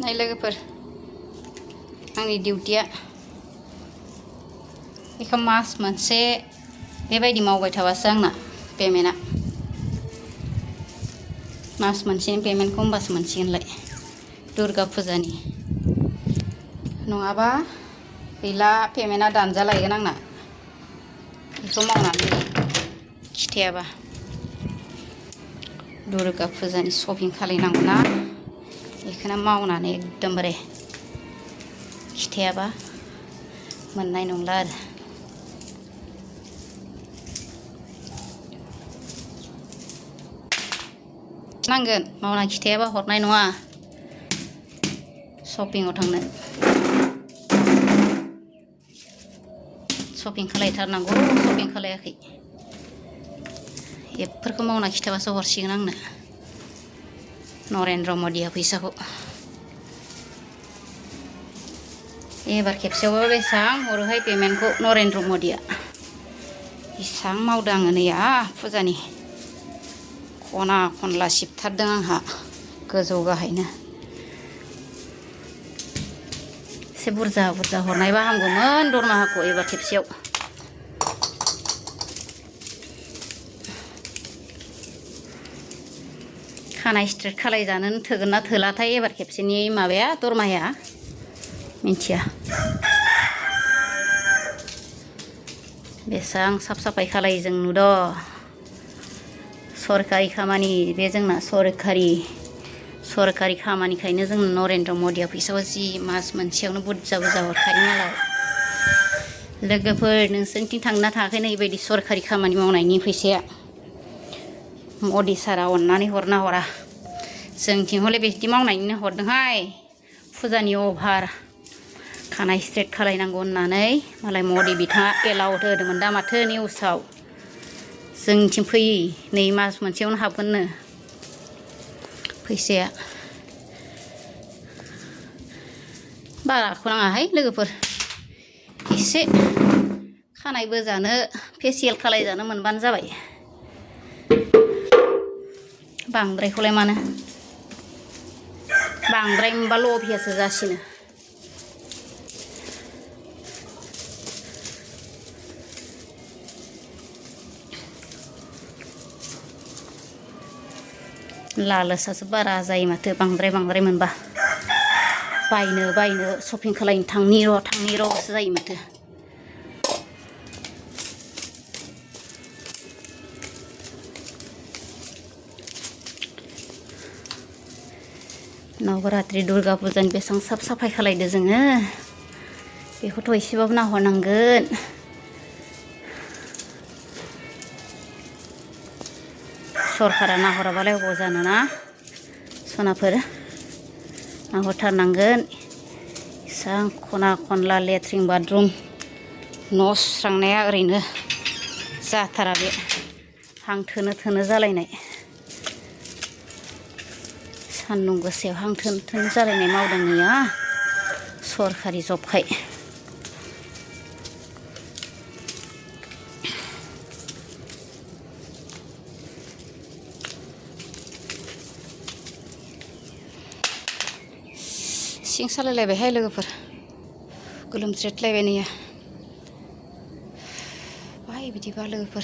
नाय लोगोफोर आंनि डिउटिया बेखौ मास मोनसे बेबायदि मावबाय थाबासो आंना पेमेन्टआ मास मोनसेनि पेमेन्टखौ होमबासो मोनसिगोनलाय दुर्गा फुजानि नङाबा गैला पेमेन्टआ दानजालायगोन आंना बेखौ मावनानै खिथायाबा दुर्गा फुजानि शपिं खालायनांगौ ना बेखौनो मावनानै एकदमबारे खिथायाबा मोननाय नंला आरो नांगोन मावना खिथायाबा हरनाय नङा शपिंआव थांनो शपिं खालायथारनांगौ शपिं खालायाखै एपफोरखौ मावना खिथाबासो हरसिगोन आंनो नरेन्द्र मदिया फैसाखौ एबार खेबसेयावबो बेसेबां हरोहाय पेमेन्टखौ नरेन्द्र मदिया बेसेबां मावदों आङो नैया फुजानि खना खनला सिबथारदों आंहा गोजौ गाहायनो एसे बुरजा बुरजा हरनायबा हामगौमोन दरमाहाखौ एबार खेबसेयाव खानाय स्ट्रेट खालायजानो थोगोन ना थोलाथाय एबार खेबसेनि माबाया दरमाहाया मिन्थिया बेसेबां साफ साफाय खालायो जों नुदों सरकारि खामानि बे जोंना सरकारि खामानिखायनो जों नरेन्द्र मदिया फैसाखौ जि मास मोनसेयावनो बुरजा बुरजा हरखायो मालाय लोगोफोर नोंसोरनिथिं थांना थाङाखै नै बेबायदि सरकारि खामानि मावनायनि फैसाया मदि सारा अननानै हरना हरा जोंथिं हले बिदि मावनायनिनो हरदोंहाय फुजानि अभार खानाय स्ट्रेट खालायनांगौ होननानै मालाय मदि बिथाङा एलाउड होदोंमोन दा माथो निउसाव जोंनिथिं फैयै नै मास मोनसेयावनो हाबगोननो फैसाया बाराखौ नाङाहाय लोगोफोर एसे खानाय बोजानो फेसियेल खालायजानो मोनबानो जाबाय बांद्रायखौलाय मानो बांद्राय मोनबा लभियासो जासिनो लालसासो बारा जायो माथो बांद्राय मोनबा बायनो शपिं खालायनो थांनि र'सो जायो माथो नवरात्रि दुर्गा फुजानि बेसेबां साफ साफाय खालायदो जोङो बेखौथ' एसेबाबो नाहरनांगोन सरकारा नाहराबालाय अबाव जानो ना सनाफोर नाहरथारनांगोन एसां खना खनला लेट्रिन बाथरुम न' सुस्रांनाया ओरैनो जाथारा बे हां थोनो जालायनाय सान्दुं गोसायाव हां थोनो जालायनाय मावदों नैया सरकारि जबखाय सिं सालायलायबायहाय लोगोफोर गोलोमज्रेदलायबाय नैया बाहाय बिदिबा लोगोफोर